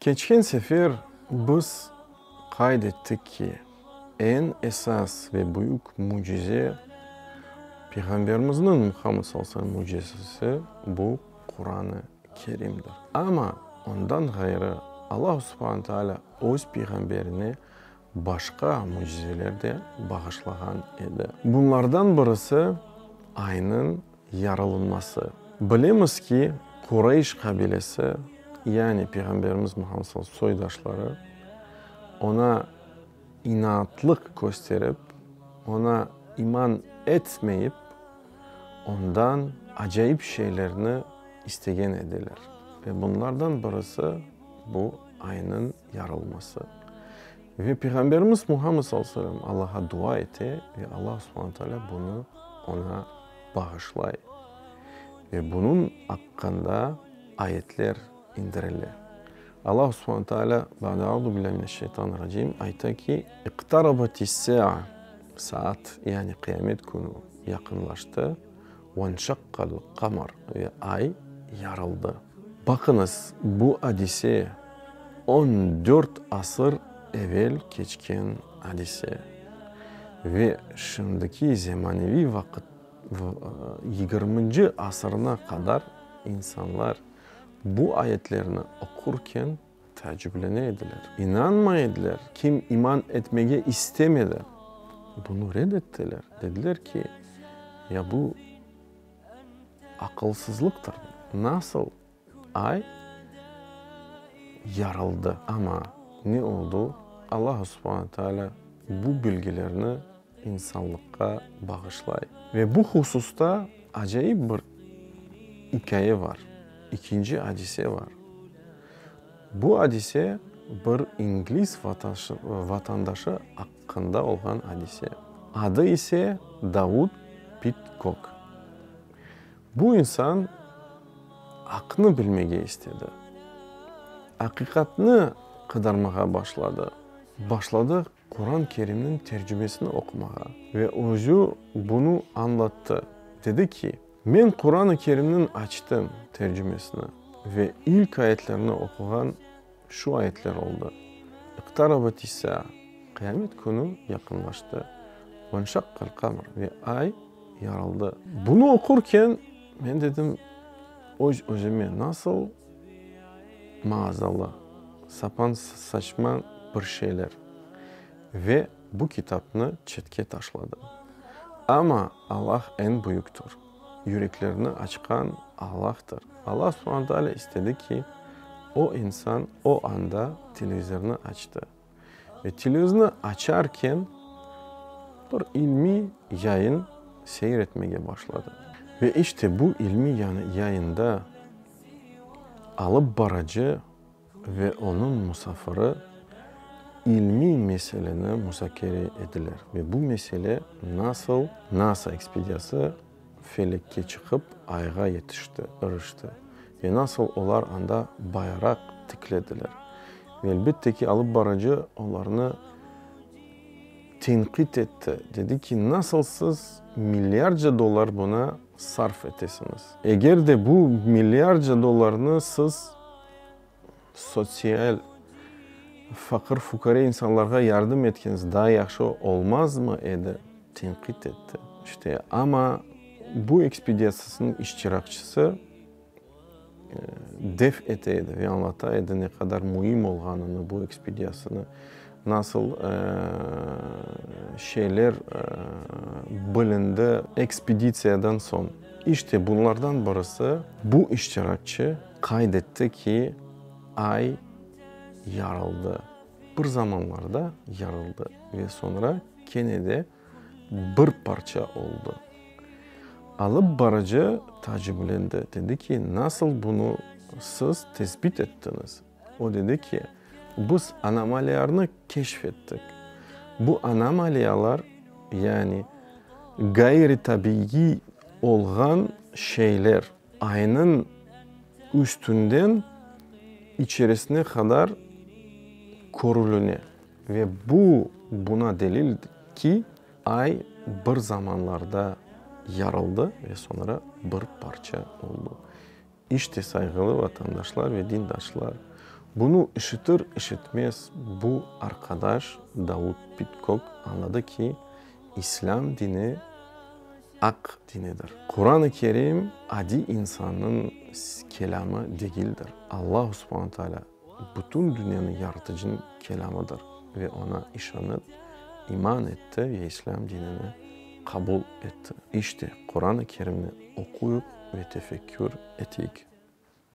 Keçken sefer biz qayd ettik ki, eñ esas ve büyük mücize, Peyğamberimizniñ, Muhammed sallallahu aleyhi ve sellem, mücizesi bu Quran-ı Kerimdir. Amma ondan ğayrı Allahu subhane taalâ öz Peyğamberine başqa mücizeler de bağışlağan edi. Bunlardan birisi, aynıñ yarılınması. Bilemiz ki, Qureyş qabilesi, yani Peyğamberimiz Muhammed sallallahu soydaşları, oña inaatlıq kösterip, oña iman etmeyip, ondan acayip şeylerni istegen ediler. Ve bunlardan birisi, bu aynıñ yarılması. Ve Peyğamberimiz Muhammed sallallahu aleyhi ve sellem Allaha dua ete ve Allah subhane taalâ bunı oña bağışlay. Ve bunıñ aqqında ayetler indirile. Allah subhane taalâ, ba'de auzu billahi mineşşeytanirracim, ayta ki, İqtarabatis-sa'a, saat, yani qıyamet künü yaqınlaştı, Venşaqqal qamar, ve ay yarıldı. Baqıñız, bu adise 14 asır evel keçken adise ve şimdiki zemaneviy vaqıt, yigirminci asırına qadar insanlar bu ayetlerni oqurken taacüplene ediler, inanmay ediler, kim iman etmege istemedi, bunı red ettiler, dediler ki, ya bu aqılsızlıqtır, nasıl ay yarıldı? Amma ne oldu? Allahu subhane taalâ bu bilgilerni insanlıqqa bağışlay. Ve bu hususta acayip bir ikâye var, ikinci adise var. Bu adise bir ingliz vatandaşı aqqında olğan adise. Adı ise Davud Pitkok. Bu insan aqnı bilmege istedi. Aqiqatnı qıdırmağa başladı. Başladı Quran Kerimniñ tercümesini oqumağa ve özü bunı añlattı. Dedi ki, Men Quran-ı Kerimniñ açtım tercümesini ve ilk ayetlerni oquğan şu ayetler oldı, İqtarabatis-saa, Qıyamet künü yaqınlaştı, Venşaqqal-qamar, ve ay yarıldı. Bunı oqurken, men dedim öz-özüme, nasıl maazallah, sapan-saçma bir şeyler ve bu kitapnı çetke taşladım. Amma Allah eñ büyüktir. Yüreklerni açqan Allahtır. Allah subhane taalâ istedi ki, o insan o anda televizornı açtı. Ve televizornı açarken bir ilmiy yayın seyir etmege başladı. Ve işte bu ilmiy yayında alıp barıcı ve onıñ musafiri ilmiy meseleni muzakere ediler ve bu mesele nasıl NASA ekspediyası felekke çıqıp Ayğa yetişti, irişti ve nasıl olar anda bayraq tiklediler. Ve elbette ki, alıp barıcı olarnı tenqit etti, dedi ki, nasıl siz milyardca dollar buna sarf etesiñiz? Eger de bu milyardca dollarnı siz sotsial faqır-fuqare insanlarğa yardım etkeñiz daa yahşı olmazmı edi? Tenqit etti. İşte, amma bu ekspediyasısınıñ iştirakçısı def ete edi ve añlata edi ne qadar müim olğanını bu ekspediyasını, nasıl şeyler bilindi ekspeditsiyadan soñ. İşte, bunlardan birisi bu iştirakçı qayd etti ki, Ay yarıldı. Bir zamanlarda yarıldı ve soñra kene de bir parça oldı. Alıp barıcı taaciplendi, dedi ki, nasıl bunı siz tesbit ettiñiz? O dedi ki, biz anomaliyalarnı keşf ettik. Bu anomaliyalar, yani ğayrı-tabiiy olğan şeyler, aynıñ üstünden içerisine qadar körüline ve bu buna delil ki, Ay bir zamanlarda yarıldı ve soñra bir parça oldı. İşte, sayğılı vatandaşlar ve dindaşlar, Bunı işitir işitmez bu arqadaş Davud Pitkok añladı ki, İslâm dini aq dinidir. Quran-ı Kerim adiy insannıñ kelâmı degildir. Allahu subhane taalâ, bütün dünyanı yaratıcınıñ kelâmıdır ve oña işanıp, iman etti ve İslâm dinini qabul etti. İşte, Quran-ı Kerimni oquyıq ve tefekkür eteyik.